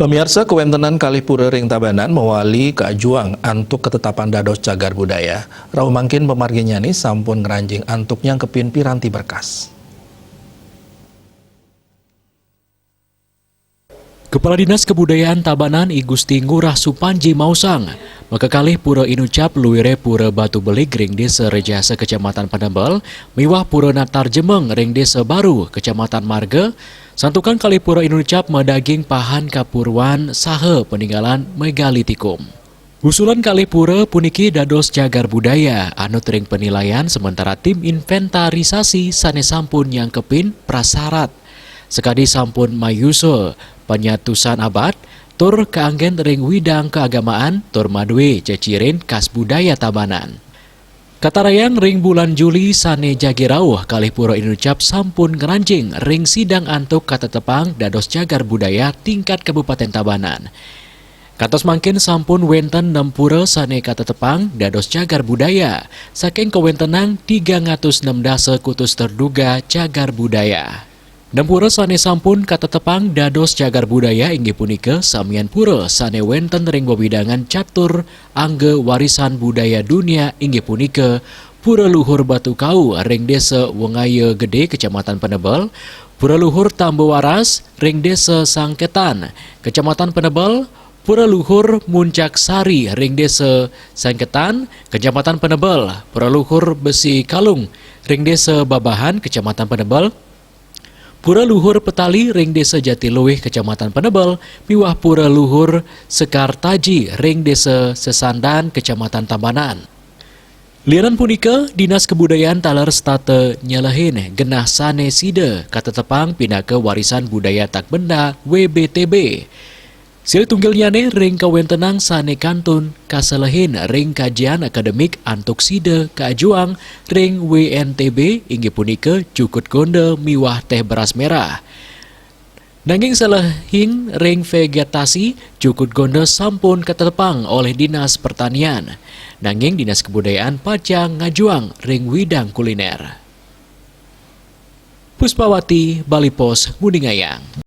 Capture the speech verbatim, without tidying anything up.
Pemirsa, kawéntenan kalih pura ring Tabanan mawali kaajuang antuk katetapan dados cagar budaya. Rauh mangkin pamarginyane sampun ngranjing antuk nyangkepin piranti berkas. Kepala Dinas Kebudayaan Tabanan I Gusti Ngurah Supanji maosang, makakalih pura inucap luire Pura Batu Belik ring Desa Rejasa, Kecamatan Penebel, miwah Pura Natar Jemeng ring Desa Baru, Kecamatan Marga, santukan kalih pura inucap madaging pahan kapurwan saha paninggalan megalitikum. Usulan kalih pura puniki dados cagar budaya anut ring penilaian sementara tim inventarisasi sane sampun nyangkepin prasarat. Sakadi sampun mayusa panyatusan abad, tur kaanggen ring widang keagamaan, tur madue cecirin khas budaya Tabanan. Katarayang ring bulan Juli sane jagi rauh, kalih pura inucap sampun ngranjing ring sidang antuk katetepang dados cagar budaya tingkat Kabupaten Tabanan. Kantos mangkin sampun wenten nem pura sane katetepang dados cagar budaya, saking kawentenang tigang atus nem dasa kutus terduga cagar budaya. Nem pura sane sampun katetepang dados cagar budaya inggih punika samian pura sane wenten ring wewidangan catur angga warisan budaya dunia, inggih punika Pura Luhur Batu Kau ring Desa Wengaya Gede, Kecamatan Penebel, Pura Luhur Tambawaras ring Desa Sangketan, Kecamatan Penebel, Pura Luhur Muncak Sari ring Desa Sangketan, Kecamatan Penebel, Pura Luhur Besi Kalung ring Desa Babahan, Kecamatan Penebel, Pura Luhur Petali ring Desa Jatiluwih, Kecamatan Penebel, miwah Pura Luhur Sekar Taji ring Desa Sesandan, Kecamatan Tabanan. Lianan punika, Dinas Kebudayaan taler setata nyelehin genah sane sida katetepang pinaka warisan budaya tak benda W B T B. Silih tunggilnyane ring kawentenang sane kantun kaselehin ring kajian akademik antuk sida kaajuang ring W N T B, inggih punika jukut gonda miwah teh beras merah. Nanging selehing ring vegetasi, jukut gonda sampun katetepang olih Dinas Pertanian. Nanging Dinas Kebudayaan pacang ngajuang ring widang kuliner. Puspawati, Bali Post, nguningayang.